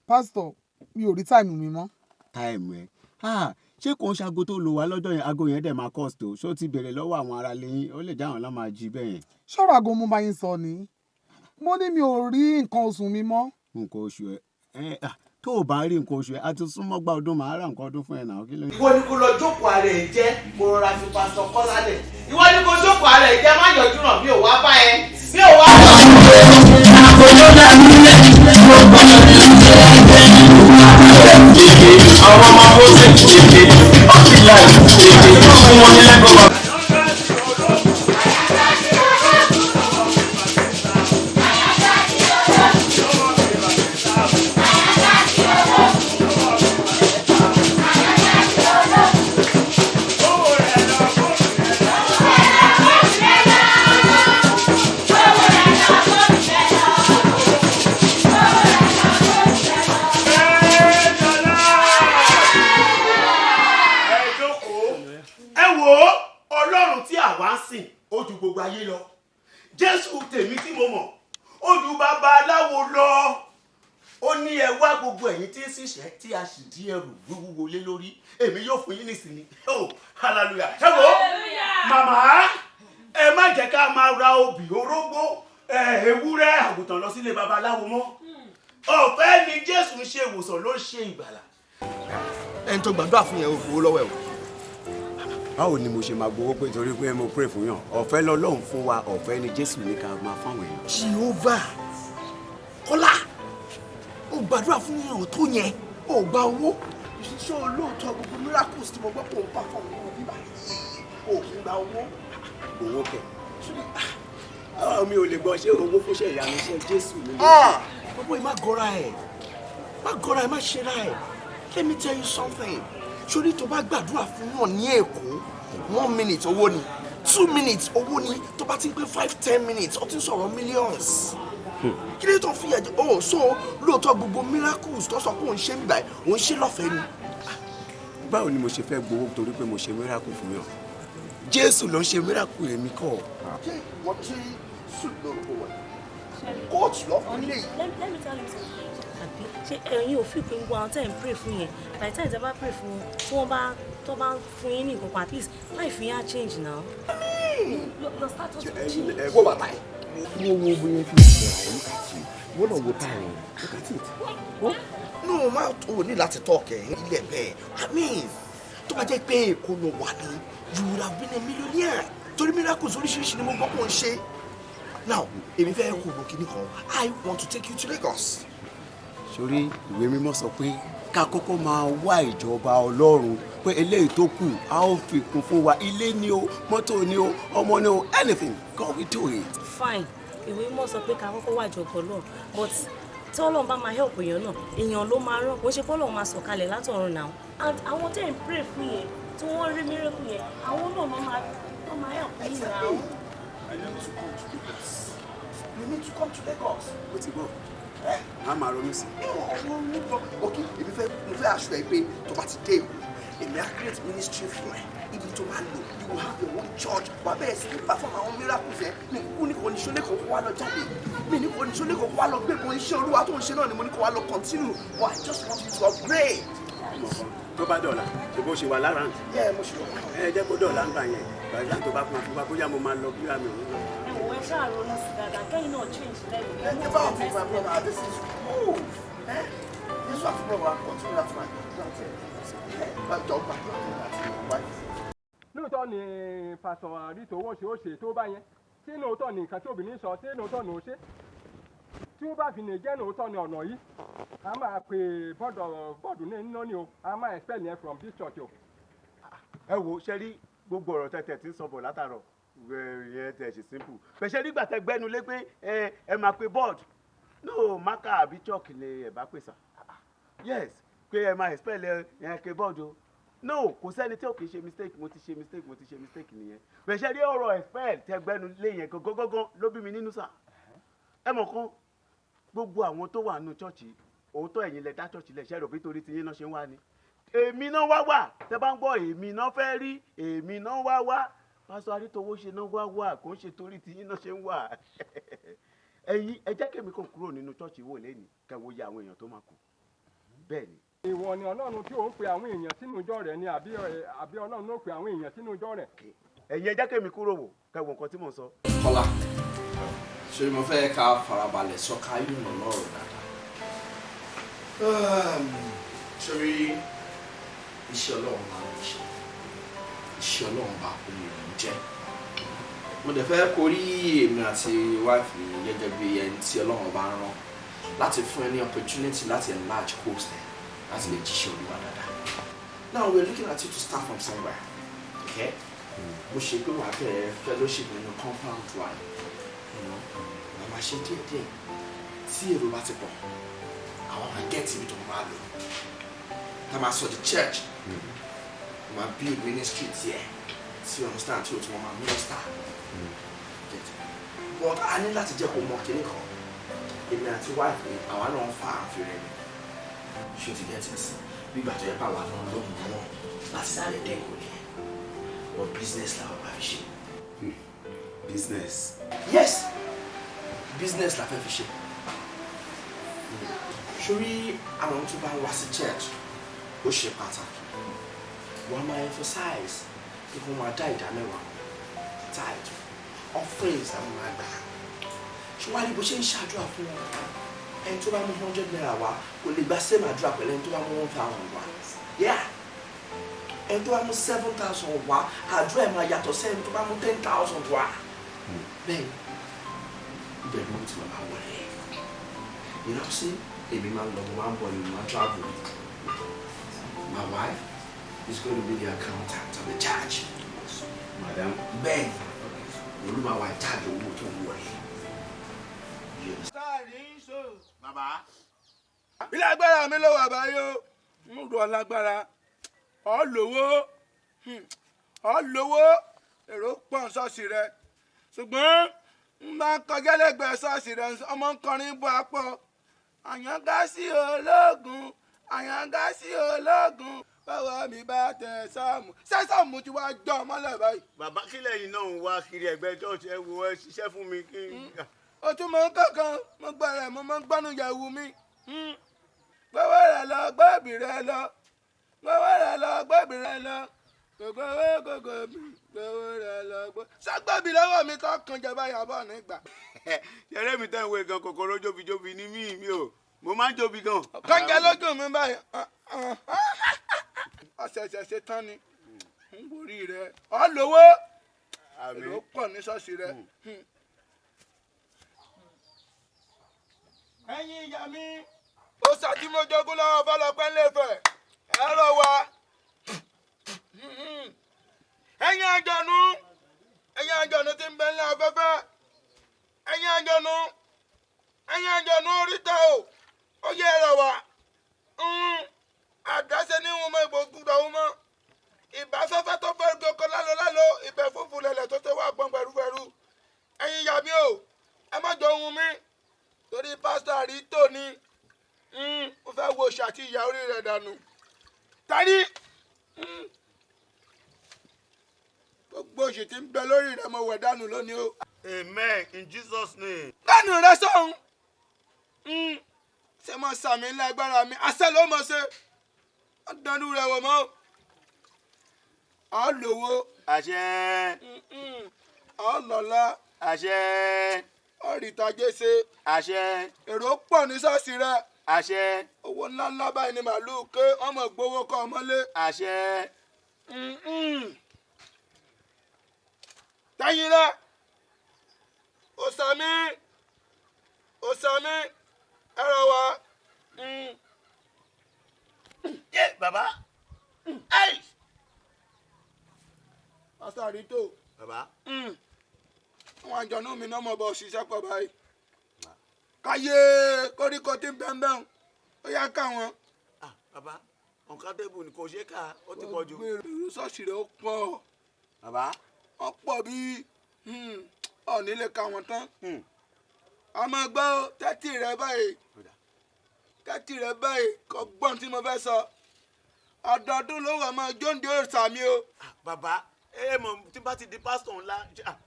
Pásítọ̀, mi ò rí time mi mọ́. Time ẹ? Ah, ṣé kò ń ṣaago tó lò wá lọ́jọ́ yẹn? Aago yẹn dẹ̀ máa cost o. Ṣó ti bèrè lọ́wọ́ àwọn ará lẹ́yìn? Ó lè jẹ́ àwọn ló máa jí bẹ́ẹ̀ yẹn. Ṣọ́rọ̀ aago mo bá yín sọ ni. Mo ní mi ò rí nǹkan oṣù mi mọ́. Nǹkan oṣù ẹ ẹ, ah, tó o bá rí nǹkan oṣù ẹ, a ti súnmọ́ gba ọdún, màá ra nǹkan ọdún fún ẹ náà. Kí ló ń. Ìwọ ni kò lọ jókòó ara ẹ jẹ́, kó rọra fi Pásítọ̀ Kọ́lá lẹ̀. Ìwọ ni kò jókòó ara ẹ jẹ́, má yọjú ràn. Mi ò wá bá ẹ, mi ò wá bá ẹ. Àwọn ọmọ Mose tètè ọtí láì tètè fún wọn ní lẹ́gbọ̀n. Ẹ jókòó, ẹ wò ó. Ọlọ́run tí àwa ń sìn, ó ju gbogbo ayé lọ. Jésù tèmi tí mo mọ̀, ó ju babaláwo lọ. Ó ní, "Ẹ wá, gbogbo ẹ̀yin tí ń ṣiṣẹ́ tí a sì dí ẹrù wíwúwo lé lórí, èmi yóò fún yín nísinmi." Oh, hallelujah! Ẹ wò ó, màmá, ẹ má jẹ́ ká máa ra obì, orógbó, ewúrẹ́, àgùntàn lọ sílé babaláwo mọ́. Ọ̀fẹ́ ni Jésù ń ṣe ìwòsàn, ló ń ṣe ìgbàlà. Ẹni tó gbàdúrà fún yẹn, ò gbowó lọ́wọ́ ẹ̀ o. Báwo ni mo ṣe máa gbowó pé torí pé mo pray fún yàn? Ọ̀fẹ́ lọ́lọ́run fún wa, ọ̀fẹ́ ni Jésù ní ká máa fáwọn èèyàn. Jehovah Kọ́lá, ó gbàdúrà fún yẹn ò tó yẹn, ó gba owó. Ṣé olóòótọ́ gbogbo miracles tí mo gbọ́ pé òun perform nínú bíbá yìí, ó kì í gba owó? Owó kẹ? Mi ò lè gbọ́. Ṣé owó fúnṣẹ́ ìyanu, iṣẹ́ Jésù ni mo ṣe. Ah, gbogbo ẹ, má gọra ẹ, má gọra ẹ, má ṣera ẹ. Let me tell you something. Sórí tó bá gbàdúrà fún yàn ní Èkó, 1 minute owó ni, 2 minutes owó ni. Tó bá ti ń pé 5, 10 minutes, ó ti ń sọ̀rọ̀ millions. Kí ló tó fi ẹ̀jẹ̀? Oh, so lóòótọ́ gbogbo miracles tó sọ pé òun ṣe ń bíbáyìí, òun ṣe lọ́fẹ̀ẹ́ ni? Báwo ni mo ṣe fẹ́ gbowó torí pé mo ṣe miracle fún yàn? Jésù ló ń ṣe miracle, èmi kọ́. Ṣé wọ́n ṣe suit lórúkọ wọn, kóòtù lọ́kùnrin lè yìí? Let me tell you something. Àbí ṣé ẹ̀yin ò fi pé gbogbo àwọn tẹ́ ẹ̀ ń pray fún yẹn, by the time tẹ́ bá pray fún wọn, tí wọ́n bá tó bá fún yín ní nǹkan kan, at least life yín á change now. Your status will change. Wo bàtà ẹ̀. Wo wo bóyá fi ìṣẹ̀ra ẹ̀. Look at you. Wọ́n náà wo táyà ẹ̀. Look at it. No, má o ní láti tọ́ọ̀kẹ́ ilẹ̀ bẹ́ẹ̀. I mean, tó bá jẹ́ pé Èkó ló wà ní, you would have been a millionaire, torí miracles oríṣiríṣi ni mo gbọ́ pé ó ń ṣe. Now, èmi fẹ́ kó o kíní kan. I want to take you to Lagos. Sórí ìwé mímọ́ sọ pé ká kọ́kọ́ máa wá ìjọba Ọlọ́run, pé eléyìí tó kù, a ó fi kún fún wa. Ilé ni o, mọ́tò ni o, ọmọ ni o, anything, God will do it. Fine, ìwé mímọ́ sọ pé ká kọ́kọ́ wá ìjọba Ọlọ́run, but tí Ọlọ́run bá máa help èèyàn náà, èèyàn ló máa rán. Kò ń ṣe pé Ọlọ́run máa sọ̀kalẹ̀ látọ̀run náà. And àwọn tẹ́ ń pray fún yẹn, tí wọ́n rí miracle yẹn, àwọn náà ló máa help yín náà. You need to come to Lagos. You need to come to Lagos. Ó ti gbọ́, má máa ronú sí i. Ok, èmi fẹ́, mo fẹ́ aṣọ ẹ pé tó bá ti dé Èkó, èmi á create ministry fún ẹ, ibi tó máa lò. You will have your own church. Wà bẹ́ẹ̀ sí ní perform àwọn miracles yẹn. Mi kúkú ní kò ní ṣọlẹ̀ kò wá lọ jáde, mi ní kò ní ṣọlẹ̀ kò wá lọ gbé kan. Iṣẹ́ Olúwa tó ń ṣe náà ni mo ní kó wá lọ continue, but I just want you to upgrade. Tó bá dọ̀la, ṣe bó ṣe wà lára Yeah, mo ṣe wà. Ẹ jẹ́ kó dọ̀la ń gbà yẹn gbàgbà tó bá fún wa fún wa, bóyá mo máa lọ, bóyá mi ò ní lọ. Ẹ wò, ẹ ṣáà ronú sí dáadáa, kẹ́yìn náà change lẹ́nu. Ẹ bá wà fún my brother, this is good. Eh? This one brother, continue that one. Jọ gbàdúrà fún mi àti wife. Lóòótọ́ ni pásítọ̀ Àrítowó ṣe, ó ṣe tó bá yẹn. Ṣé lóòótọ́ ni nǹkan tí obìnrin sọ? Ṣé lóòótọ́ ni ó ṣe? Tí ó bá fi lè jẹ́ lóòótọ́ ni ọ̀nà yìí, a máa pè board ní iná ni o, a máa expel yẹn from this church o. Ẹ wo, ṣe rí gbogbo ọ̀rọ̀ tẹ̀tẹ̀ tí ń sọ bọ̀ látàrọ̀ yẹn, tẹ̀ ṣe simple pẹ̀ṣẹ̀ nígbà tẹ gbẹ́nu lé pé ẹ máa pe board. No marker àbí chalk ni ẹ bá pè sà. Yes, pé ẹ máa expel ẹ yẹn ke board o. No, kò sẹ́ni tí ò kì í ṣe mistake. Mo ti ṣe mistake, mo ti ṣe mistake nìyẹn. Pẹ̀ṣẹ̀ rí ọ̀rọ̀ expel tẹ gbẹ́nu lé yẹn gangan ló bí mi nínú sà. Ẹ mọ̀ kan, gbogbo àwọn tó wà nínú church, òótọ́ ẹ̀yin lẹ dá church lẹ̀. Ṣẹ́ rò bí torí tiyín náà ṣe ń wá ni? Èmi náà wá wà. Tẹ bá ń gbọ́, èmi náà fẹ́ rí, èmi náà wá wá. Pásítọ̀ Arítowó ṣe náà wá wà, kò ń ṣe torí tiyín náà ṣe ń wà. Ẹ̀yin ẹ jẹ́ kémi kàn kúrò nínú church wò lẹ́nìí, kẹwo iye àwọn èèyàn tó máa kù. Bẹ́ẹ̀ ni. Ìwọ ni Ọlọ́run tí ò ń pe àwọn èèyàn sínú ìjọ rẹ̀ ni, àbí Ọlọ́run ló pe àwọn èèyàn sínú ìjọ rẹ̀? Ẹ̀yin ẹ jẹ́ kémi kúrò wò kẹwọ nǹkan tí mò ń sọ. Kọ́lá, ṣé mo fẹ́ ká farabalẹ̀ sọ ká yùnà lọ́rọ̀ dáadáa? Sórí iṣẹ́ Ọlọ́run máa ń ṣe, iṣẹ́ Ọlọ́run bá kò lè rìn jẹ́. Mo dẹ̀ fẹ́ kó rí èmi àti wife mi gẹ́gẹ́ bí ẹni tí Ọlọ́run bá ń rán láti fún ẹ ní opportunity láti enlarge coast ẹ, láti lè jíṣẹ́ Olúwa dáadáa. Now we are looking at you to start from somewhere, okay? Mo ṣe pé wàá bẹ̀rẹ̀ fellowship nínú compound wa, wàá máa ṣe díẹ̀díẹ̀. Tí èrò bá ti pọ̀, àwọn máa get ibi tó máa lò, tá máa sọ the church, máa build ministry tiẹ̀, tí you understand, tí o tún máa minister get. But a ní láti jẹ́ kó mọ kinní kan, èmi àti wife mi, àwa náà ń fa àfihàn rẹ̀. Ṣé o ti get it? Bí ìgbà tó yẹ pé àwa náà lóhùn wọn láti sáré dé ìkò nìyẹn, but business làwọn máa fi ṣe. Business? Yes, business la fẹ́ fi ṣe. Sórí àwọn tó bá ń wá sí church, ó ṣe pàtàkì, wọ́n máa emphasize kí wọ́n máa dá ìdá mẹ́wàá, tithe, offerings àwọn máa gbà. Ṣé wàá rí bó ṣe ń ṣàdúrà fún wọn? Ẹni tó bá mú ₦100 wá kò lè gba same àdúrà pẹ̀lú ẹni tó bá mú 1,000 wá. Yeah, ẹni tó bá mú 7,000 wá, àdúrà ẹ̀ máa yàtọ̀ sí ẹni tó bá mú 10,000 wá. Bẹ́ẹ̀ ibẹ̀ ló ti máa wọlé. You know, see, èmi máa ń lọ, mo máa ń bọ̀ ni, mo máa ń travel. My wife is going to be the accountant of the church. Madam? Bẹ́ẹ̀ ni, olú máa wà jáde owó tó ń wọlé. Bàbá. Ilé agbára mi ló wà báyìí o. Ń rọ lágbára, ọ lówó, ọ lówó, èrò pọ̀ ṣọ́ọ̀ṣì rẹ, ṣùgbọ́n ń bá ń kọjá lẹ́gbẹ̀ẹ́ ṣọ́ọ̀ṣì rẹ, ọmọ ń kọrin bọ́ apọ̀ àyàngá sí ológun, àyàngá sí ológun, báwa mi bá tẹ sáàmù ṣé sáàmù tí wàá jọ ọmọlẹ̀ báyìí. Bàbá, kílẹ̀ yìí náà ń wá kiri ẹgbẹ́ church? Ẹ wo, ẹ ṣiṣẹ́ fún mi kí n. O tún mọ kankan mo gbọ́ rẹ̀, mo máa ń gbọ́nú yẹ̀wù mi. Gbọ́wọ́ rẹ̀ lọ, gbọ́bì rẹ̀ lọ, gbọ́wọ́ rẹ̀ lọ, gbọ́bì rẹ̀ lọ, gbogbo owó gbogbo mi, gbọ́wọ́ rẹ̀ lọ gbọ́. Sọ́gbọ́bì lọ́wọ́ mi tó kan jẹba yàbọ̀ nígbà. Ṣeré mi tẹ́ ń wo gan, kòkòrò jóbijóbi ní mí mi o, mo máa ń jóbi gan. Kànjẹ lójú mi báyìí, ọ̀sẹ̀ẹ̀sẹ̀ ṣe tán ni ń borí rẹ̀, ọ̀ lówó, èrò pọ̀ ní ṣọ́ọ̀ṣì rẹ̀. Ẹ̀yin ìyá mi, ó ṣàtìmọ́jọ́gún lọ́wọ́ fọlọ́pẹ́ lẹ́fẹ̀ẹ́ ẹ̀rọ wa. Ẹ̀yin àjọ̀nú, ẹ̀yin àjọ̀nú tí ń bẹ ní afẹ́fẹ́, ẹ̀yin àjọ̀nú, ẹ̀yin àjọ̀nú oríta o, ó yẹ ẹ̀rọ wa. Àdáṣe ní wọn mọ ìgbòkú dọ̀hún mọ́ ìbáfẹ́fẹ́ tó fẹ́ gbọ́kọ́ lálọ́ lálọ́ ìbẹ̀ fúnfún lẹ̀lẹ̀ tó ṣe wá gbọ́n pẹ̀rúpẹ̀rú. Ẹ̀yin ìyá mi o, ẹ má jọ ohun mi torí pásítọ̀ àrítò ni mo fẹ́ wo ṣàtì ìyá orí rẹ̀ dànù tari gbogbo òṣì tí ń bẹ lórí rẹ̀ mo wẹ̀ dànù lónìí o. Amen in Jesus' name. Dànù rẹ sọ̀hún, ṣé mo sàmì lágbára mi, àṣẹ ló mọ̀ ṣe ó dànù rẹ̀ wọ̀ mọ́ ọ lówó. Àṣẹ. Ọ lọ́lá. Àṣẹ. Ọ rìtàjẹ́ ṣe. Àṣẹ. Èrò pọ̀ ní ṣọ́ọ̀ṣì rẹ. Àṣẹ. Owó ńláńlá báyìí ni màlúù ké, ọmọ gbowó kọ́ ọmọlé. Àṣẹ. Tẹ́yìn rẹ, òsàmì, òsàmì, ẹ̀rọ wa. Yé bàbá. Pásítọ̀ àrító. Bàbá. Àwọn àjọ̀nú mi náà mọ̀ bọ̀ ṣiṣẹ́ pọ̀ báyìí. Káyé koríko tí ń bẹ́ẹ̀ ó yá káwọn. Bàbá, nǹkan tẹ́bù ni kò ṣeé kà, ó ti pọ̀ jù. Gbèrú ṣọ́ọ̀ṣì rẹ̀ ó pọ̀. Bàbá. Ó pọ̀ bí ọ̀ọ́nì lè ka wọn tán. Ọmọ gbọ́ tẹ́tì rẹ báyìí, tẹ́tì rẹ báyìí, kò gbọ́n tí mo fẹ́ sọ. Ọdọọdún ló wà máa jóńdé òòṣà mi o. Bàbá, ẹ mọ̀ tí bá ti di pásítọ̀ ńlá,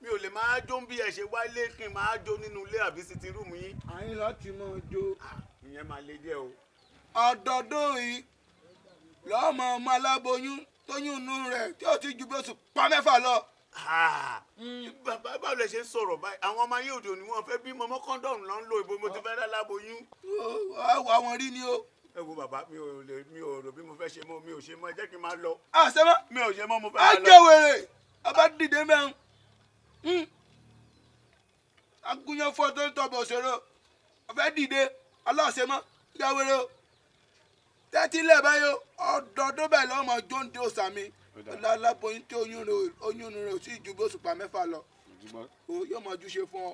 mi ò lè máa jó bí ẹ ṣe wálé kí n máa jó nínú ilé àbí sitting room yín. Àyìn láti máa jó. Ìyẹn máa le díẹ̀ o. Ọdọọdún yìí lọ́mọ ọmọ aláboyún tóyún inú rẹ̀ tí ó ti ju bí oṣù pa mẹ́fà lọ. Bàbá, báwo lẹ ṣe ń sọ̀rọ̀ báyìí? Àwọn ọmọ ayé òde òní wọn fẹ́ bímọ mọ́, kọ́ńdọ̀mù ló ń lo. Ìbò mo ti fẹ́ láláboyún. Wà wọn rí ni o. Ẹ wo bàbá, mi ò lè, mi ò rò bí mo fẹ́ ṣe mọ́, mi ò ṣe mọ́, ẹ jẹ́ kí n máa lọ. Àṣẹ mọ́. Mi ò ṣe mọ́, mo fẹ́ Á máa lọ. jẹ́ wèrè ọba dìde mẹ́rin agúnyán fún ọ tó ń tọbọ̀ òṣèré ọ̀fẹ́ dìde aláṣẹ mọ́ jẹ́ wèrè o. Tẹ́tí lẹ̀ báyìí o, ọdọọdún bẹ́ẹ̀ lọ́mọ jóńdé òsà mi láláboyún tí oyún rẹ̀ ò sì ju bí oṣù pa mẹ́fà lọ o, yóò mọ ojúṣe fún ọ.